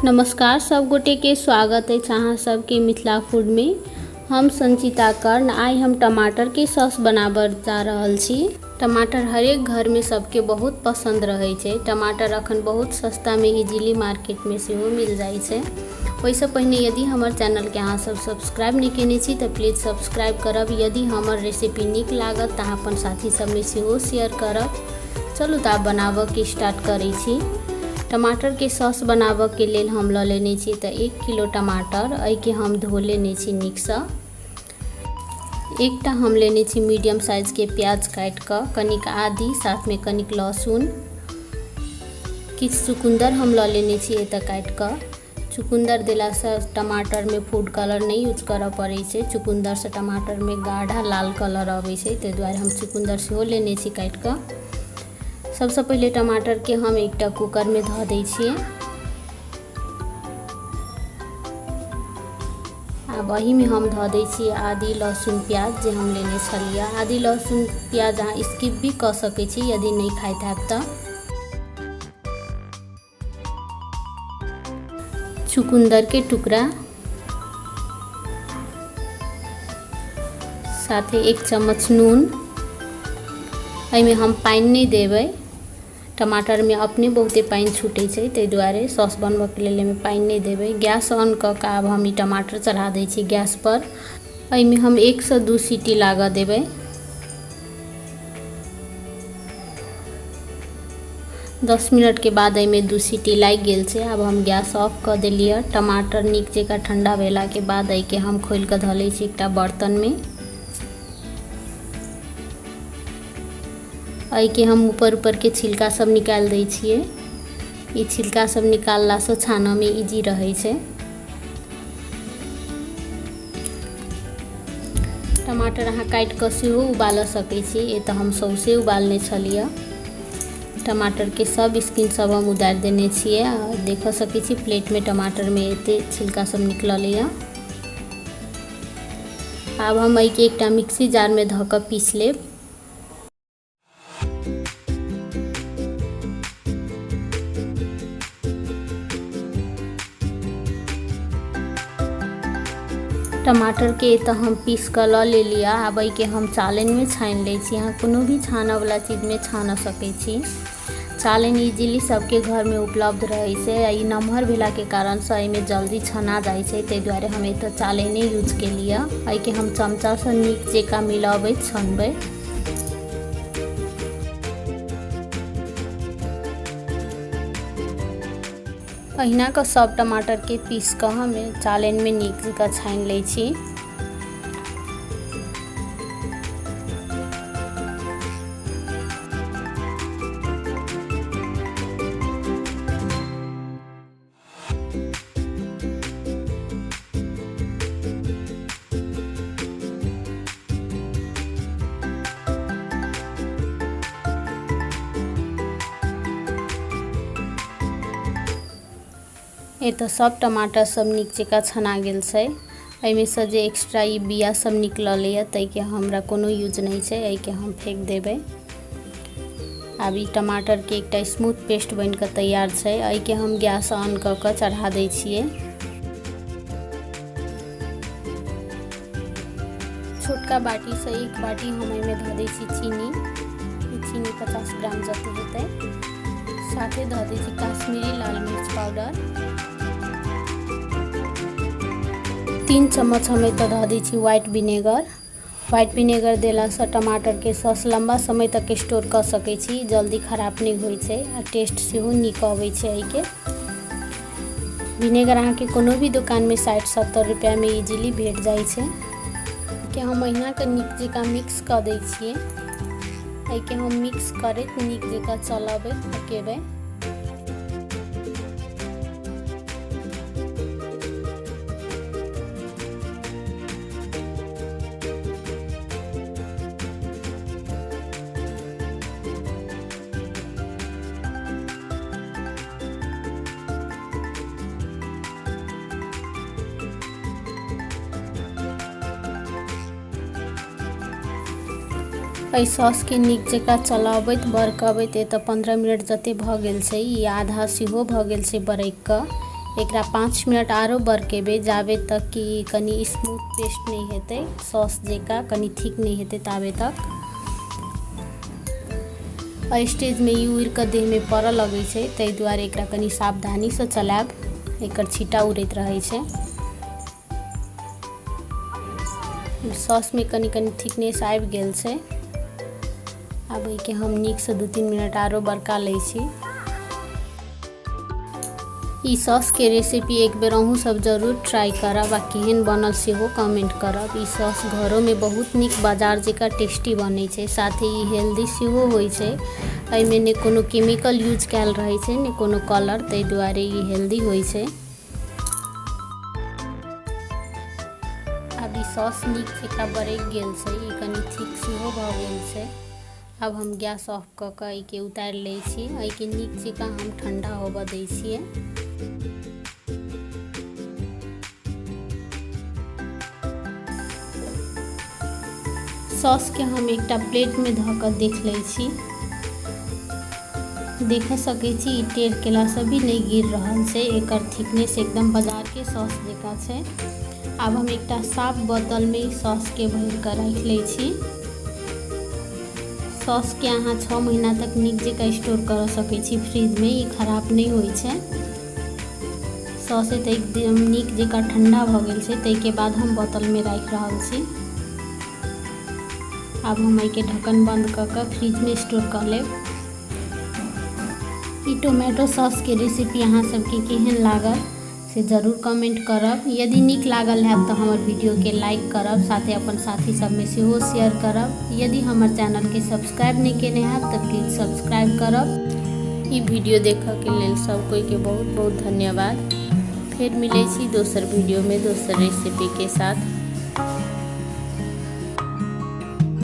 नमस्कार सब गोटे के स्वागत अछि अहाँ सबके मिथिला फूड में। हम संचिता कर्ण। आइ हम टमाटर के सॉस बनाबऽ जा रहल छी। टमाटर हरेक घर में सबके बहुत पसंद रहै छै। टमाटर अखन बहुत सस्ता में इजीली मार्केट में सेहो मिल जाइ छै। ओहिसँ पहिने यदि हमर चैनल के अहाँ सब सब्सक्राइब नहि केने छी तऽ प्लीज सब्सक्राइब करब। यदि हमर रेसिपी नीक लागत तऽ अहाँ अपन साथी सबमे सेहो शेयर करब। चलू तऽ आब बनाबऽके स्टार्ट करै छी। टमाटरके सॉस बनाबऽके लेल हम लऽ लेने छी तऽ 1 किलो टमाटर। एहिके हम धो लेने छी नीकसँ। एकटा हम लेने छी मीडियम साइजके प्याज काटि कऽ, कनिक आदी, साथमे कनिक लहसुन, किछु चुकन्दर हम लऽ लेने छी एतऽ काटि कऽ। चुकन्दर देलासँ टमाटरमे फूड कलर नहि यूज करऽ पड़ै छै। चुकन्दरसँ टमाटरमे गाढ़ा लाल कलर अबै छै, ताहि दुआरे हम चुकन्दर सेहो लेने छी काटि कऽ। सबसँ पहिले टमाटरके हम एकटा कुकरमे धऽ दै छियै। आब एहिमे हम धऽ दै छियै आदी लहसुन प्याज जे हम लेने छलियै। आदी लहसुन प्याज अहाँ स्किप भी कऽ सकै छी यदि नहि खाइत हैब तऽ। चुकन्दरके टुकड़ा, साथे 1 चम्मच नून। एहिमे हम पानि नहि देबै। टमाटरमे अपने बहुते पानि छूटै छै, ताहि दुआरे सॉस बनबऽके लेल एहिमे पानि नहि देबै। गैस ऑन कऽ कऽ आब हम ई टमाटर चढ़ा दै छी गैसपर। एहिमे हम 1 सँ 2 सीटी लागऽ देबै। 10 मिनटके बाद एहिमे 2 सीटी लागि गेल छै। आब हम गैस ऑफ कऽ देलियै। टमाटर नीक जकाँ ठण्डा भेलाके बाद एहिके हम खोलि कऽ धऽ लै छी एकटा बर्तनमे। एहिके हम ऊपर ऊपरके छिलका सब निकालि दै छियै। ई छिलका सब निकाललासँ छानऽमे इजी रहै छै। टमाटर अहाँ काटि कऽ सेहो उबालऽ सकै छी। एतऽ हम सौंसे उबालने छलियै। टमाटरके सब स्किन सब हम उतारि देने छियै। देखऽ सकै छी प्लेटमे टमाटरमे एते छिलका सब निकलल यऽ। आब हम एहिके एकटा मिक्सी जारमे धऽ कऽ पीस लेब। टमाटरके एतऽ हम पीस कऽ लऽ लेलियै। आब एहिके हम चालनिमे छानि लै छी। अहाँ कोनो भी छानऽवला चीजमे छान सकै छी। चालनि इजीली सबके घरमे उपलब्ध रहै छै आ ई नमहर भेलाके कारणसँ एहिमे जल्दी छना जाइ छै, ताहि दुआरे हम एतऽ चालनि यूज केलियै। एहिके हम चमचासँ नीक जकाँ मिलबैत छनबै। अहिना कऽ सब टमाटरके पीस कऽ हम चालनिमे नीक जकाँ छानि लै छी। एतऽ सब टमाटर सब नीक जकाँ छना गेल छै। एहिमे सँ जे एक्स्ट्रा ई बिया सब निकलल यऽ ताहिके हमरा कोनो यूज नहि छै, एहिके हम फेंक देबै। आब ई टमाटरके एकटा स्मूथ पेस्ट बनि कऽ तैयार छै। एहिके हम गैस ऑन कऽ कऽ चढ़ा दै छियै। छोटका बाटीसँ 1 बाटी हम एहिमे धऽ दै छी चीनी। ई चीनी 50 ग्राम जते हेतै। साथे धऽ दै छी काश्मीरी लाल मिर्च पाउडर 3 चम्मच। हम एतऽ धऽ दै छी व्हाइट विनेगर। व्हाइट विनेगर देलासँ टमाटरके सॉस लम्बा समय तक स्टोर कऽ सकै छी, जल्दी खराब नहि होइ छै आ टेस्ट सेहो नीक अबै छै। एहिके विनेगर अहाँके कोनो भी दोकानमे 60-70 रुपैआमे इजीली भेट जाइ छै। के हम अहिनाके नीक जकाँ मिक्स कऽ दै छियै। एहिके हम मिक्स करैत नीक जकाँ चलबैत पकेबै। एहि सॉसके नीक जकाँ चलबैत बरकबैत एतऽ 15 मिनट जते भऽ गेल छै, ई आधा सेहो भऽ गेल छै बरकि कऽ। एकरा 5 मिनट आरो बरकेबै जाबे तक कि कनि स्मूथ पेस्ट नहि हेतै, सॉस जकाँ कनि थिक नहि हेतै ताबे तक। एहि स्टेजमे ई उड़ि कऽ देहमे पड़ऽ लगै छै, ताहि दुआरे एकरा कनि सावधानीसँ चलायब। एकर छींटा उड़ैत रहै छै। सॉसमे कनि कनि थिकनेस आबि गेल छै। आब एहिके हम नीकसँ 2-3 मिनट आरो बरका लै छी। ई सॉसके रेसिपी एक बेर अहूँ सब जरूर ट्राई करब आ केहन बनल सेहो कमेंट करब। ई सॉस घरोमे बहुत नीक बाजार जकाँ टेस्टी बनै छै, साथे ई हेल्दी सेहो होइ छै। एहिमे नहि कोनो केमिकल यूज कयल रहै छै, नहि कोनो कलर, ताहि दुआरे ई हेल्दी होइ छै। आब ई सॉस नीक जकाँ बरकि गेल छै, ई कनि थिक सेहो भऽ गेल छै। आब हम गैस ऑफ कऽ कऽ एहिके उतारि लै छी। एहिके नीक जकाँ हम ठण्डा होबऽ दै छियै। सॉसके हम एकटा प्लेटमे धऽ कऽ देख लै छी। देख सकै छी ई टेढ़ केलासँ भी नहि गिर रहल छै। एकर थिकनेस एकदम बाजारके सॉस जकाँ छै। आब हम एकटा साफ बोतलमे ई सॉसके भरि कऽ राखि लै छी। सॉसके अहाँ 6 महीना तक नीक जकाँ स्टोर कऽ सकै छी फ्रिजमे, ई खराब नहि होइ छै। सॉस तऽ एकदम नीक जकाँ ठण्डा भऽ गेल छै, ताहिके बाद हम बोतलमे राखि रहल छी। आब हम एहिके ढक्कन बन्द कऽ कऽ फ्रिजमे स्टोर कऽ लेब। ई टोमेटो सॉसके रेसिपी अहाँ सबके केहन लागल से जरूर कमेंट करब। यदि नीक लागल हैत तऽ हमर वीडियोके लाइक करब, साथे अपन साथी सबमे सेहो शेयर करब। यदि हमर चैनलके सब्सक्राइब नहि केने हैब तऽ प्लीज सब्सक्राइब करब। ई वीडियो देखऽके लेल सब कोइके बहुत बहुत धन्यवाद। फेर मिलै छी दोसर वीडियोमे दोसर रेसिपीके साथ।